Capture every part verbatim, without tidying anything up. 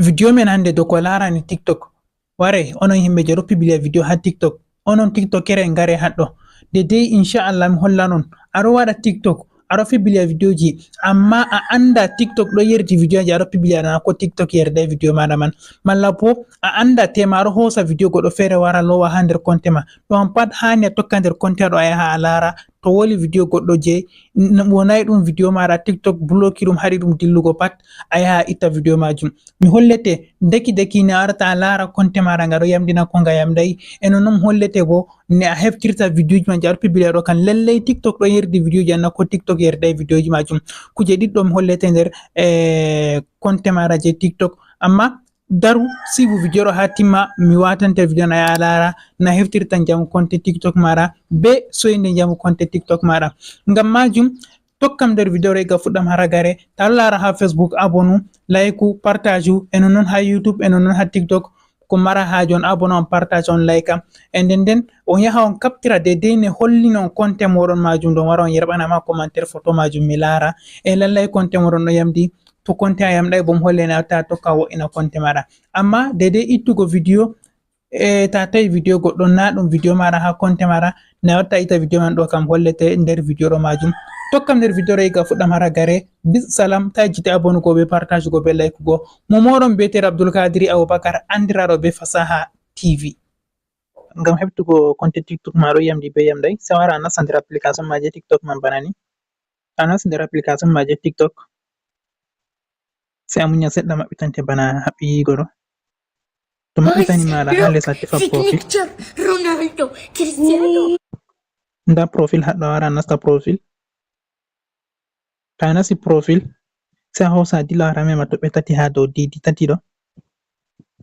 Video men hannde dow ko laarani TikTok. Ware, onon yimɓe je ɗo pibiliya video ha TikTok. Onon TikTokere ngare haɗɗo. De dey, inchallah, mi holla non. Aɗo waɗa TikTok, aɗo pibiliya videoji, amma a annda TikTok ɗo yerdi videoji aɗo pibiliya ɗon, ko TikTok yerda video maɗa man. Malla bo a annda tema aɗo hosa video goɗɗo feere wara lowa ha nder konte ma. Ɗon pat hani a tokka nder konte aɗo a yaha a laara. To woli video goɗɗo je n-, wonay ɗum video maɗa, TikTok bloki ɗum, haɗi ɗum dillugo pat, a yaha a itta video majum. Mi hollete daki daki ne a warata a laara konte maɗa nga ɗo yamɗina ko nga yamɗay. E non non mi hollete bo ne a heftirta videoji ma je aɗo pibiliya ɗo kan. Lallay TikTok ɗo yerdi videoji an na ko TikTok yerday videoji majum. Kuje ɗiɗɗo mi hollete nder, eh, konte maɗa je TikTok. Amma daru, sibu video ɗo ha timma, mi watante video na ya laara, na heftirta njamu konte TikTok maɗa, be soyde njamu konte TikTok maɗa. Ngam majum, tokkam nder video ɗo iga fuɗɗam hara gare, ta ɗo laara ha Facebook, abonu, like u, partage u, e non non ha YouTube, e non non ha TikTok, ko mara haaju on abona on partage on like am. E nden nden, on yaha on kaptira dedei ne hollinon konte moɗon majum, ɗon wara on yerɓana ma commentaire photo majum mi laara. E lallay konte moɗon ɗo yamɗi, to konte a yamɗay bo mi holle na ta tokka wo'ina konte maɗa. Amma dedei ittugo video, e ta tawi video goɗɗo na ɗum video maɗa ha konte maɗa, na watta ita video man ɗo kam hollete nder video ɗo majum. Tokkam nder video ɗo iga fuɗɗam hara gare. Bis salam, ta jite abonugo be partage go be like go. Mo moɗon be tere Abdul Kadiri Abubakar, andiraɗo be Fasaha T V. Ngam heftugo konte TikTok ma ɗo yamɗi be yamɗay, sai wara nasta nder application ma je TikTok man bana ni. A nasti nder application ma je TikTok. Sai a munya seɗɗa maɓɓitante bana haɓɓi yigo ɗo. To maɓɓitani maɗa ha les a tefa profil. Signature Ronaldo, Cristiano. Nda profil haɗɗo, a wara nasta profil. To a nasti profil, sai a hosa a dilla a wara a mema toɓɓe tati ha dow didi tati ɗo.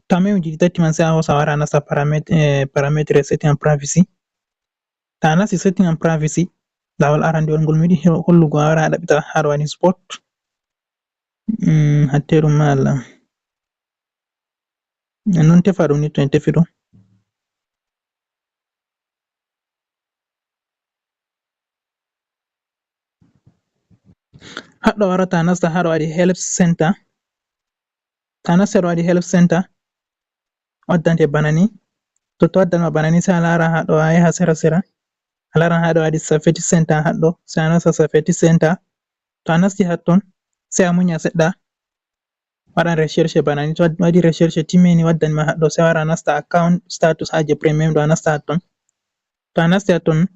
To a memi didi tati man sai a hosa a wara a nasta paramètre, eh, paramètre setting and privacy. To a nasti setting and privacy, lawol arandiwol ngol mi yiɗi he-, hollugo a wara a ɗaɓɓita ha ɗo woni sport. Mm, hatte ɗum ma Allah. En non tefa ɗum ni to en tefi ɗum. Haɗɗo warata nasta haɗo waɗi help center. Ta nasta haɗo waɗi help center. Waddante bana ni. To, to waddan ma bana ni, sai a lara haɗo a yaha sera sera. A laran haɗo waɗi safety center haɗɗo. Sai a nasta safety center. To a nasti hatton, sai a munya seɗɗa. Waɗan recherche bana ni. To wad-, waɗi recherche timmini, waddan ma haɗɗo, sai wara nasta account status ha je premium ɗo, a nasta hatton. To a nasti hatton,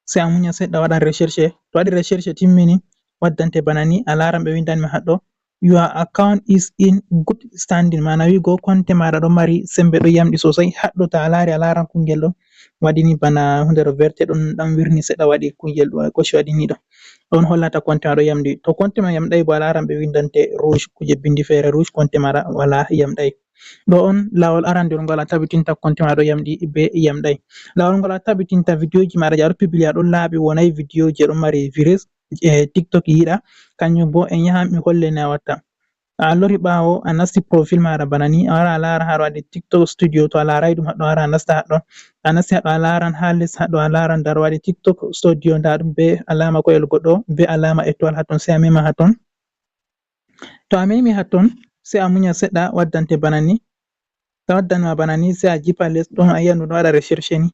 sai a munya seɗɗa, waɗan recherche. To waɗi recherche timmini, waddante bana ni, a laran ɓe windan ma haɗɗo, "Your account is in good standing." Mana wigo konte maɗa ɗo mari sembe, ɗo yamɗi sosai. Haɗɗo ta a lari, a laran kungel ɗo waɗi ni bana hunde ɗo verte ɗon ɗan wirni seɗɗa, waɗi kungel ɗo koshi waɗi ni ɗo. Ɗon hollata konte ma ɗo yamɗi. To konte ma yamɗai bo, a laran ɓe windante rouge, kuje bindi fere rouge, konte maɗa wala yamɗai. Ɗo on lawol arandiwol ngol a tabitinta konte ma ɗo yamɗi be yamɗai. Lawol ngol a tabitinta videoji maɗa je a ɗo publia ɗon laaɓi, wonai video je ɗon mari virus, e TikTok yiɗa. Kanjum bo en yahan mi holle ne a watta. A lori ɓawo, a nasti profil maɗa bana ni, a wara a lara haɗo waɗi TikTok Studio. To a larai ɗum haɗɗo, a wara a nasta haɗɗo. A nasti haɗɗo, a laran ha les haɗɗo, a laran nda ɗo waɗi TikTok Studio, nda ɗum be alama koyel goɗɗo, be alama étoile hatton, sai a mema hatton. To a memi hatton, sai a munya seɗɗa, waddante bana ni. To waddan ma bana ni, sai a jipa les ɗon, a yi'an ɗum ɗo waɗa recherche ni.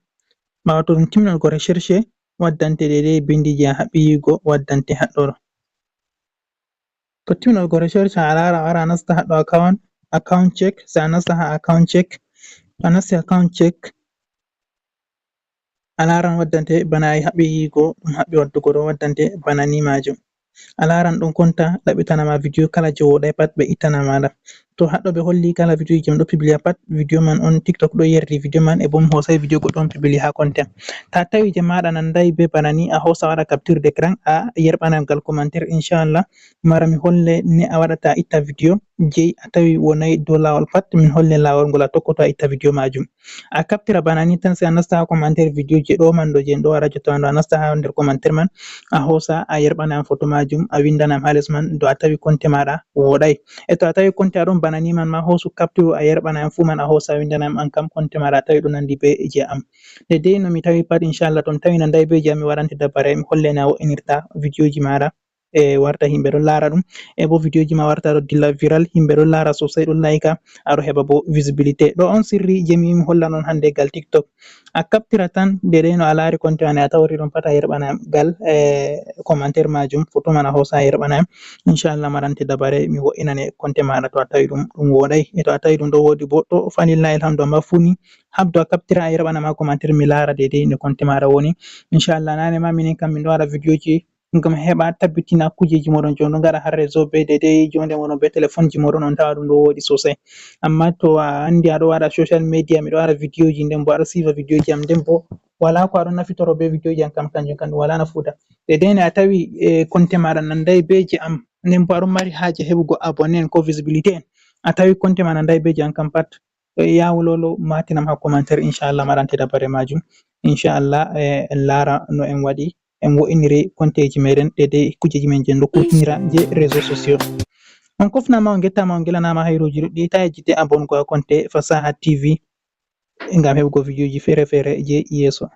Ɓawo to ɗum timminolgo recherche, waddante daidai bindi je a haɓɓi yigo, waddante haɗɗo ɗo. To timminolgo recherche, a lara, a wara a nasta haɗɗo account, account check, sai a nasta ha account check. To a nasti account check, a laran waddante bana a haɓɓi yigo, ɗum haɓɓi waddugo ɗo, waddante bana ni majum. A laran ɗon konta ɗaɓɓitana ma video kala je woɗai pat ɓe ittana ma ɗam. To haɗɗo ɓe holli kala video je mi ɗo publia pat, video man on TikTok ɗo yerdi video man, e bo mi hosai video goɗɗo on publia ha konte am. Ta tawi je maɗa nandai be bana ni, a hosa waɗa capture d'écran, a yerɓana gal commentaire, inchallah. Mara mi holle ne a waɗata itta video jei a tawi wonai dow lawol pat, min holle lawol ngol a tokkoto a itta video majum. A captira bana ni tan, sai a nasta ha commentaire video je ɗo man ɗo, je ɗo wara jotta man ɗo, a nasta ha nder commentaire man, a hosa a yerɓana am photo majum, a windana am ha les man ɗo a tawi konte maɗa woɗai. E to a tawi konte aɗon bana ni man ma, hosu capture a yerɓana am fu man, a hosa a windana am an kam konte maɗa a tawi ɗo nandi be je am. Daidai no mi tawi pat, inchallah, to mi tawi nandai be je am, mi waɗante dabare, mi holle ne a wo'inirta video ji maɗa. e warta himɓe ɗon laara ɗum, e bo videoji ma warta ɗo dilla viral, himɓe ɗon laara sosai, ɗon laika, aɗo heɓa bo visibilité. Ɗo on sirri je mi wimi holla non hande gal TikTok. A captira tan dede no a laari konte ma ne, a tawri ɗum pat, a yerɓana gal e commentaire majum, photo man a hosa a yerɓana. Inchallah marante dabare mi wo'inane konte maɗa to a tawi ɗum ɗum woɗai, e to a tawi ɗum ɗo wodi bo to falillahi alhamdu, amma funi habdo a captira a yerɓana ma commentaire mi laara dede no konte maɗa woni. Inchallah nane ma minin kam min ɗo waɗa videoji ngam heɓa tabbitina kujeji moɗon joni ɗo ngaɗa har réseau be dede jonde moɗon be téléphone ji moɗon on tawa ɗum ɗo woɗi sosai. Amma to a andi aɗo waɗa social media, miɗo waɗa videoji nden bo aɗo siiva videoji am nden bo wala ko aɗon nafitoro be videoji am kam kanjum kam ɗum wala nafuda. Dede ne a tawi e konte maɗa nandai be je am nden bo aɗon mari haje heɓugo abonné en ko visibilité en, a tawi konte ma nandai be je am kam pat, ɗo e yawlolo matinam ha commentaire, inchallah marante dabare majum. Inchallah e en laara no en waɗi en wo'iniri konteji meɗen dede kujeji men je ɗo kutinira je réseau sociaux. On kofnama on gettama on gelanama hayruji ɗuɗɗi, ta yejjite abongo ha konte Fasaha TV ngam heɓugo videoji fere fere je yeeso.